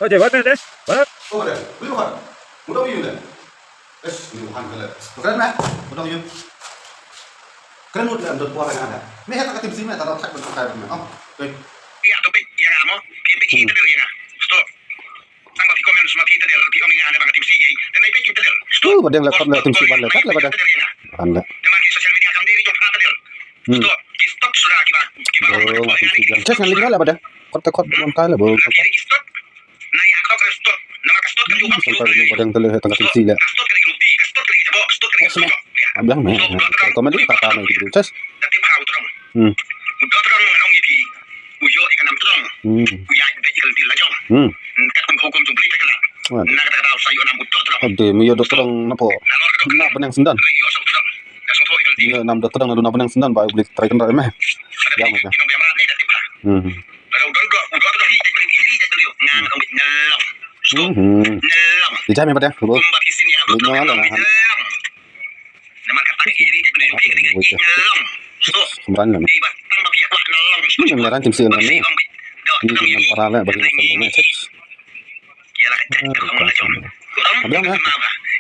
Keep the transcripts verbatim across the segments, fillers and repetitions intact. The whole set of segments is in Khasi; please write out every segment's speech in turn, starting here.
Oke, one minute, eh. One. Oh, ada. Boleh bukan? Mudah yun deh. Es, ni bukan kala. Bukan meh. Mudah yun. Kren mut leh, dot por nga leh. Meh ta ka tim C meh, ta dot thak ban thak meh. Oh, oke. Ïa, to peit ïa nga mo. Peit, peit, peit, peit ïa nga. Stop. Tang ba phi comment sma phi tadel, phi ong ïa nga ne ba nga tim C ïa. Te nai peit phi tadel. Stop. Oh, ba dang la kot la tim C ban la, kat la ba dang. Ban la. Namar ki social media kam dei ri jong pha tadel. Hmm. Stop. Ki stop suda kiba, kiba ong ba dei poi nga ni ki. Just ngan link la ba dang. Kot ta kot ban kai la ba. Ki stop. Na ïa ka stop. Namar ka stop kan ju bang ki. Ba dang tele tang tim C la. Ka stop kan ki luti, ka stop kan ki jabo, ka stop kan ki jabo. Am dang meh. Comment ta ta na ki. Just. Da tip ha u trong. Hmm. U dot trong ngan ong ïa phi. U ïoh ïa ka nam trong. Hmm. U ïaid beit ïa ka lynti la jong. Hmm. Hmm, kat kum hukum jong U Blei ka la. Waduh. Na kata ka daw sa ïoh nam u dot trong. Ade, me ïoh dot trong na pdeng. Na lor ka dok. Na bneng syndon. Lei ïoh sa u dot trong. Da sngewthuh ïa ka lynti. Ïoh nam dot trong na duna bneng syndon ba U Blei trai kynrad meh. Ka dei, ka dei, ka dei, ka dei, ka dei, ka dei. Hmm. Ka dei u dot trong, u dot trong, i dei, i dei, i dei, i dei, nga, nga, nga, nga, nga, Hmm. Nyllong. Ïa jam ïa ba dang. Kumba phi sngewthuh ïa nga, nyllong. Namar kata ka ïa ri ka dei jong phi ka dei ka ïa nyllong. Sngewthuh. Kumran lam. Dei ba tang ba phi ïa kwah nyllong. Hmm, nyllong tim C lam ni. Dei ba tang ïa ri. Para la ba ri. Ïa la ka jait ka long la jong. Abang, eh?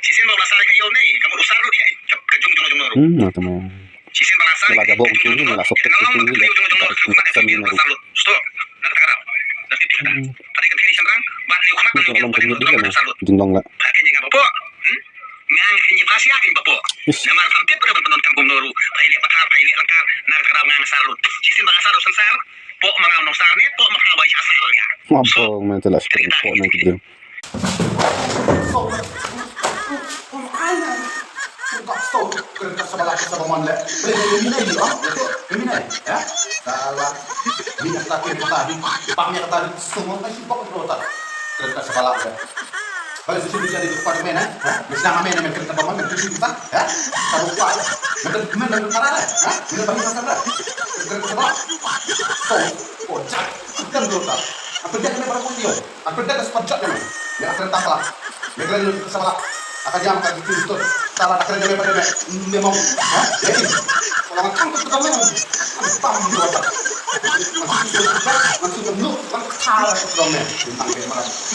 Shisien ba u la sar ka ïew ne, ka mut u sar ruh ïa ka jong jong jong ruh. Hmm, na tama. Shisien ba la sar ka ïew jong jong ruh, ka long ka ïew jong jong ruh, ka long ka ïew jong ruh. Stop. Na ka raw. Na tip ka. Padi ka theri shanrang, ba ni khmat ni ka long ka ïew jong ruh, ka sar ruh. Jing long la. Ba ka ni nga ba po. Hmm? Nga nga ni ba sia ka ba po. Namar kam tip ka ba penon kam kum noru. Ba ile pathar, ba ile langkar, na ka raw nga nga sar ruh. Shisien ba nga sar ruh san sar. Pok ma nga u nongsar ne, pok ma nga ba ïa sar ïa. Ngam pok, man, te la spring pok na ki briew. Bale, sisi bisa di depan men, eh? Hah? Bisa sama men, men kereta paman, men kereta kita, eh? Taruh pak, men, men, men, parah, eh? Hah? Men, bagi masalah. Kereta paman. So, oh, jak. Kan dulu tak. Apa dia kena barang putih, oh? Apa dia kena sepanjak kan? Ya, kereta salah. Ya, kereta salah. Akan dia makan di situ. Salah, akan dia makan, dia mau. Hah? Jadi, kalau makan tu, kita mau. Pam, dua tak. Masih, masih, masih, masih, masih, masih,